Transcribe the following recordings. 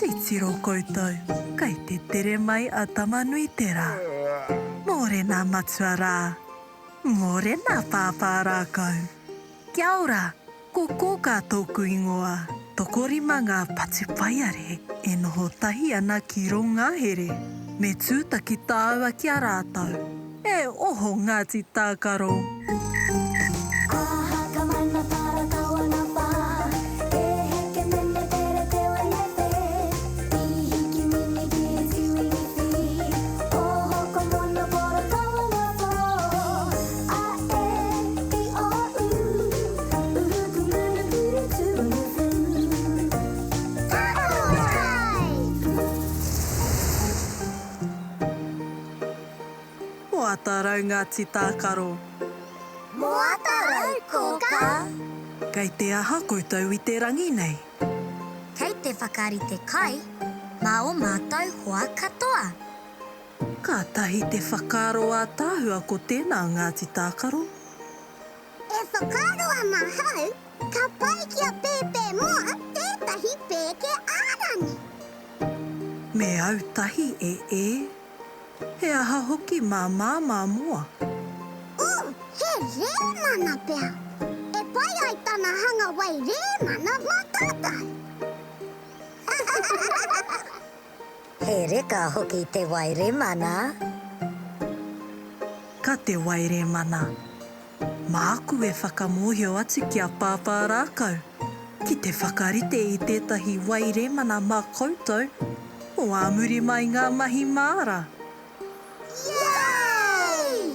Titiro koutou, kei te tere mai a Tamanuiterā. Mōrena matua rā. Mōrena pāpā rākau. Kia ora, ko Kōkā tōku ingoa. Tokorima ngā patupaiarehe e noho tahi ana ki rō ngahere. Me tūtaki tāua ki a rātou. E oho Ngāti Tākaro! Moatarau Ngāti Tākaro. Moatarau Kōkā. Kei te aha koutou i te rangi nei? Kei te whakarite kai mā ō mātou hoa katoa. Kātahi te whakaaro ātaahua ko tēnā Ngāti Tākaro. E whakaaro ana ahau, ka pai ki a Pēpē Moa tētahi pēke ārani. Me au tahi e e. He aha hoki mā Māmā Moa? Oh, he rēmana pea. E pai ai tana hanga wai rēmana mā tātou. He reka hoki te wai remana. Ka te wai remana. Māku e whakamōhio atu ki a Pāpā Rākau, ki te whakarite i tētahi wai remana mā koutou, mō ā muri mai ngā mahi māra. Yay!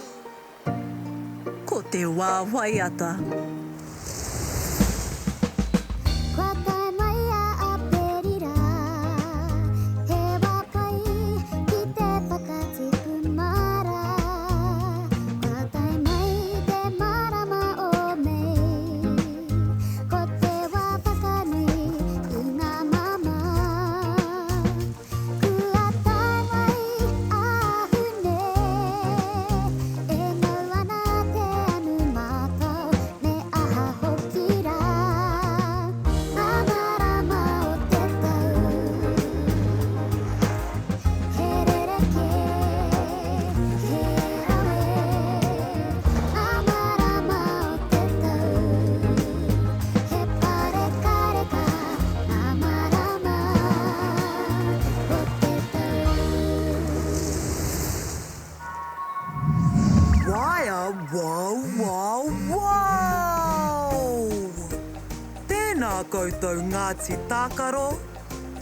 Ko te wā waiata. Kua tae mai a Aperira, he wā pai ki te whakatipu māra. Kua tae mai te marama o Mei, ko te wā whakanui i ngā māmā. Kua tae mai a Hune, e mau ana te anu mātao, me aha hoki rā, ngā marama o te tau. He rerekē, he rawe, ngā marama o te tau. He pārekareka ngā marama o te tau. Waea wow wow wow! Tēnā koutou Ngāti Tākaro!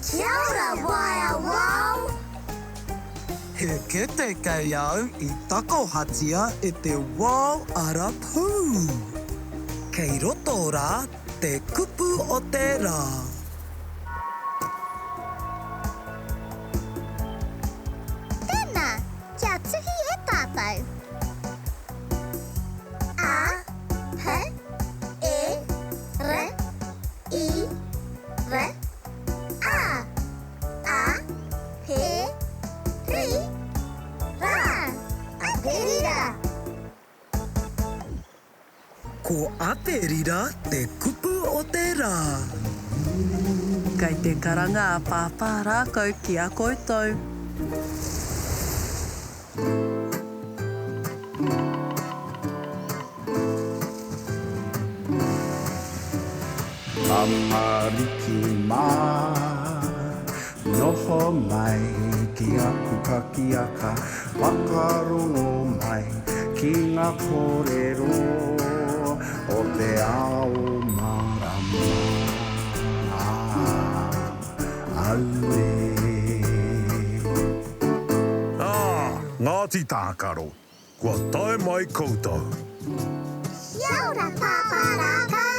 Kia ora Waea wow! He kete kei au i takohatia e te wao arapū. Kei roto rā te kupu o te rā. Tēnā, kia tuhi e tātou. A, P, E, R, I, R, A. A, P, Ri, Ra. Aperira. Ko Aperira te kupu o te rā. Kei te karanga a Pāpā Rākau ki a koutou. Tamariki mā, noho mai ki aku kakiaka, whakarongo mai ki ngā kōrero o te ao mārama. Auē. Ā, Ngāti Tākaro, Kua tae mai koutou. Kia ora Pāpā Rākau.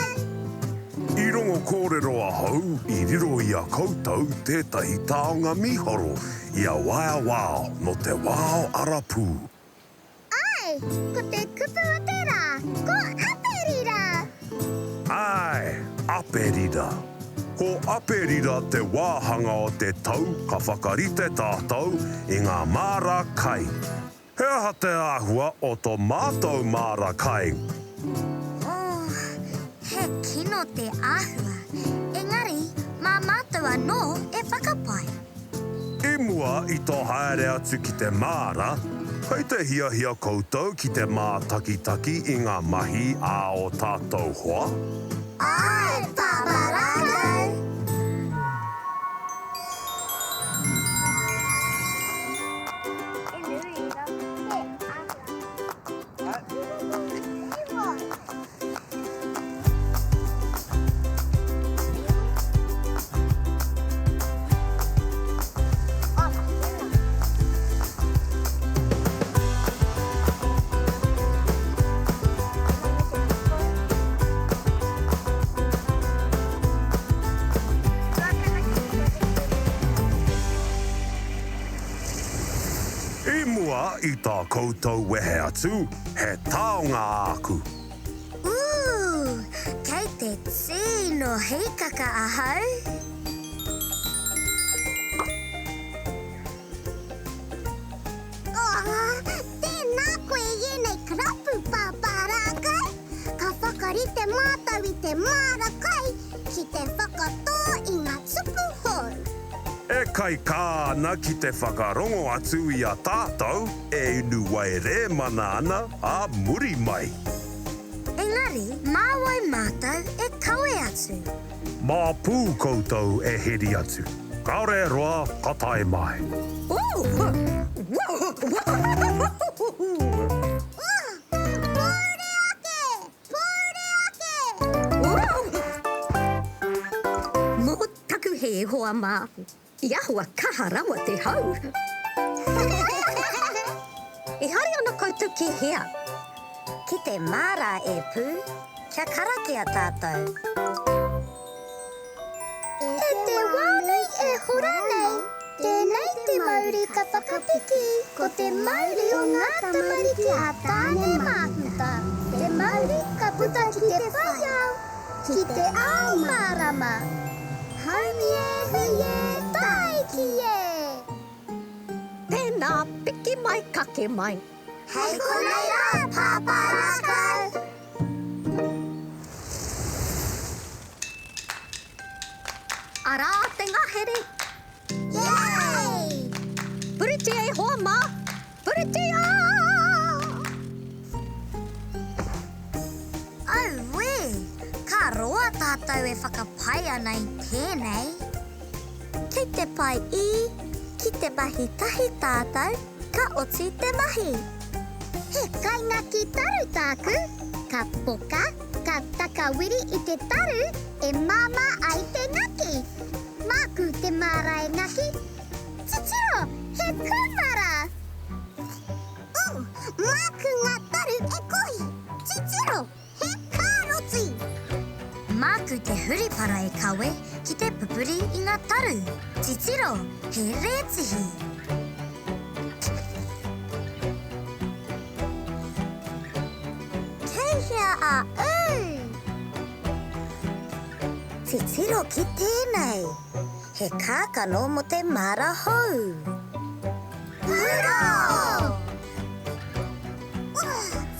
I rongo kōrero ahau i riro i a koutou tētahi taonga mīharo i a Waea Wao nō te wao arapū. Āe, ko te kupu o te rā, ko Aperira! Āe, Aperira. Ko Aperira te wāhanga o te tau ka whakarite tātou i ngā māra kai. He aha te āhua o to mātou māra kai? Oh, he kino te āhua. Engari, mā. Mā mātou anō e whakapai. I mua i tō haere atu ki te māra, kei te hiahia koutou ki te mātakitaki i ngā mahi a ō tātou hoa? Āe, Pāpā Rākau! I mua i tā koutou wehe atu, he taonga āku. Ooh, kei te tino hīkaka ahau. Oh, tēnā koe i ēnei karapu, Pāpā Rākau. Ka whakarite mātou i te māra kai ki te whakatō i ngā tupu hou. E kaikā ana ki te whakarongo atu i a tātou e inu wai rēmana ana ā muri mai. Engari, mā wai mātou e kawe atu? Mā pū koutou e heri atu. Kāore e roa ka tae mai. Pōuri ake! Pōuri ake! Mō taku hē, hoa mā, i ahua kaha rawa te hau. E haere ana koutou ki hea? Ki te māra e Pū, kia karakia tātou. E te wā nei e hora nei, tēnei te mauri ka whakapiki, ko te mauri o ngā tamariki a Tāne Māhuta, te mauri ka puta ki te whai ao, ki te ao mārama. Haumi e, hui e, tāiki e! Tēnā, piki mai, kake mai. Hei konei rā, Pāpā Rākau! Arā te ngahere! Yay! Puritia e hoa mā! Puritia! Auē! Ka roa tātou e whakapae ana i tēnei. Kei te pai i, ki te mahi tahi tātou, ka oti te mahi. He kaingaki taru tāku, ka poka, ka takawiri i te taru e māmā ai te ngaki. Māku te māra e ngaki. Titiro, he kūmara! Ooh, māku ngā taru e kohi. Titiro, he kāroti! Māku te huripara e kawe ki te pupuri i ngā taru. Titiro, he rētihi! Kei hea a Ū? Titiro ki tēnei! He kākano mō te māra hou. Puro!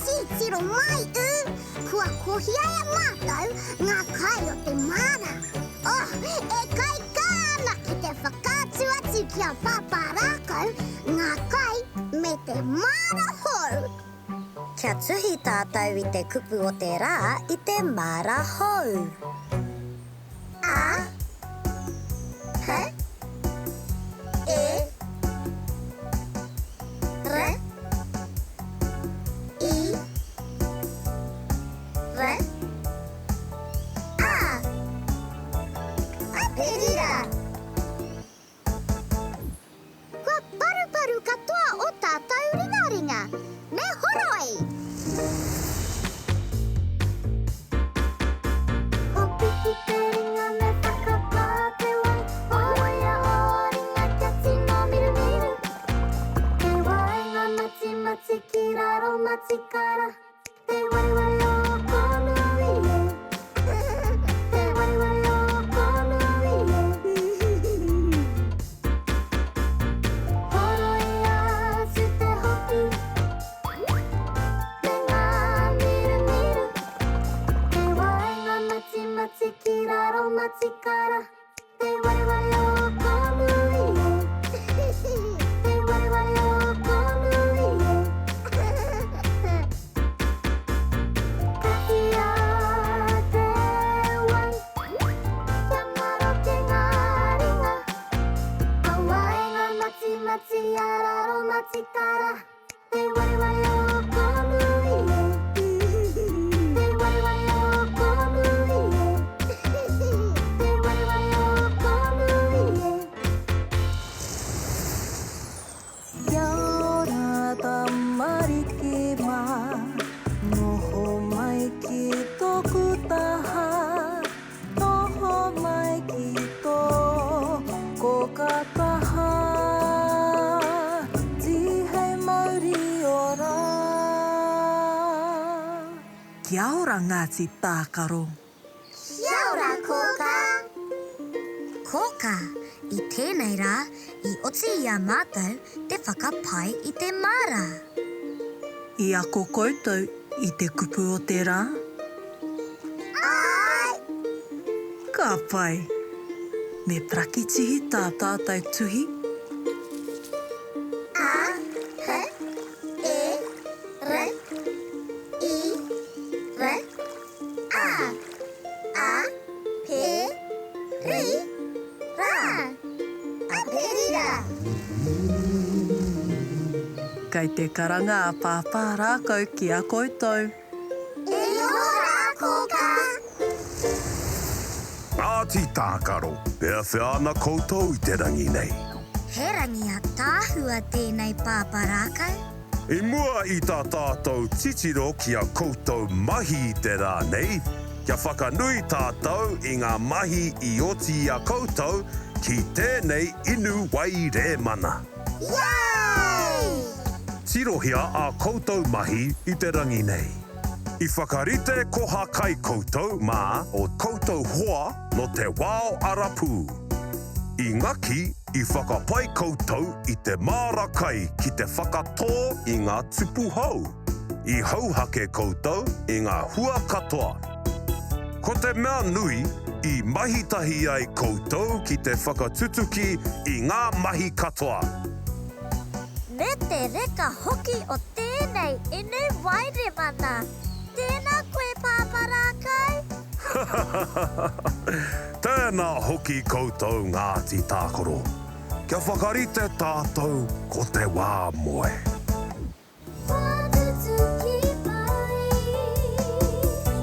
Titiro mai, Ū! Kua kohia e mātou ngā kai o te māra. Oh, e kaikā ana ki te whakaatu atu ki a Pāpā Rākau ngā kai me te māra hou. Kia tuhi tātou i te kupu o te rā i te māra hou. A P E R I R A Aperira! Kua paruparu katoa o tātou ringaringa. Me horoi! Kua piki te ringa me whakarongo. Kia ora Ngāti Tākaro. Kia ora Kōkā! Kōkā, i tēnei rā, i oti i a mātou te whakapai i te māra. I ako koutou i te kupu o te rā? Āe! Ka pai! Me parakitihi tā tātou tuhi? A, H, E, R, I, R, A, A, P, Ri, Ra. Aperira. Kei te karanga a Pāpā Rākau ki a koutou. E noho rā, Kōkā. Ngāti Tākaro, peawhea ana koutou i te rangi nei? He rangi ataahua tēnei Pāpā Rākau. I mua i tā tātou titiro ki a koutou mahi i te rā nei, kia whakanui tātou i ngā mahi i oti i a koutou ki tēnei inu wai rēmana. Yay! Tirohia ā koutou mahi i te rangi nei. I whakarite koha kai koutou mā ō koutou hoa nō te wao arapū. I ngaki I whakapai koutou i te māra kai ki te whakatō i ngā tupu hou. I hauhake koutou i ngā hua katoa. Ko te mea nui, i mahi tahi ai koutou ki te whakatutuki i ngā mahi katoa. Me te reka hoki o tēnei inu wairemana. Tēnā koe Pāpā Rākau! Tēnā hoki koutou Ngāti Tākaro. Kia whakarite tātou ko te wā moe. Kua tutuki mai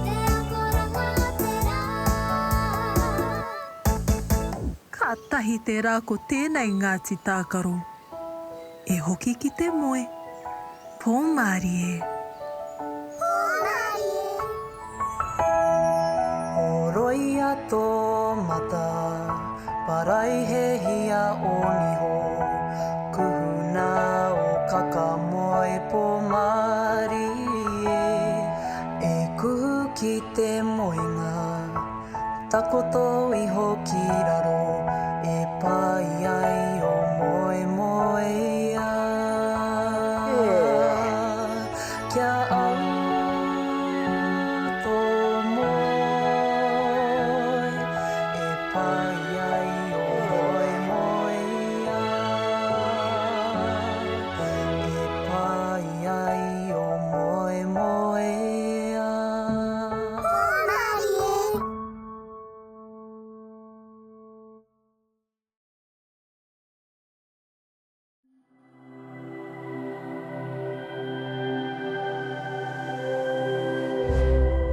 te akoranga o te rā. Kātahi te rā ko tēnei Ngāti Tākaro. E hoki ki te moe. Pō mārie. Pō mārie. Horoia tō mata, paraihehia ō niho, kuhuna ō kakamoe pō mārie, e kuhu ki te moenga. Takoto iho ki raro e pai ai o moemoeā. Kia au tō moe e pai ai o moemoeā. E pai ai o moemoeā. Hōmarie!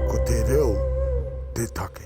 Ko te reo te take.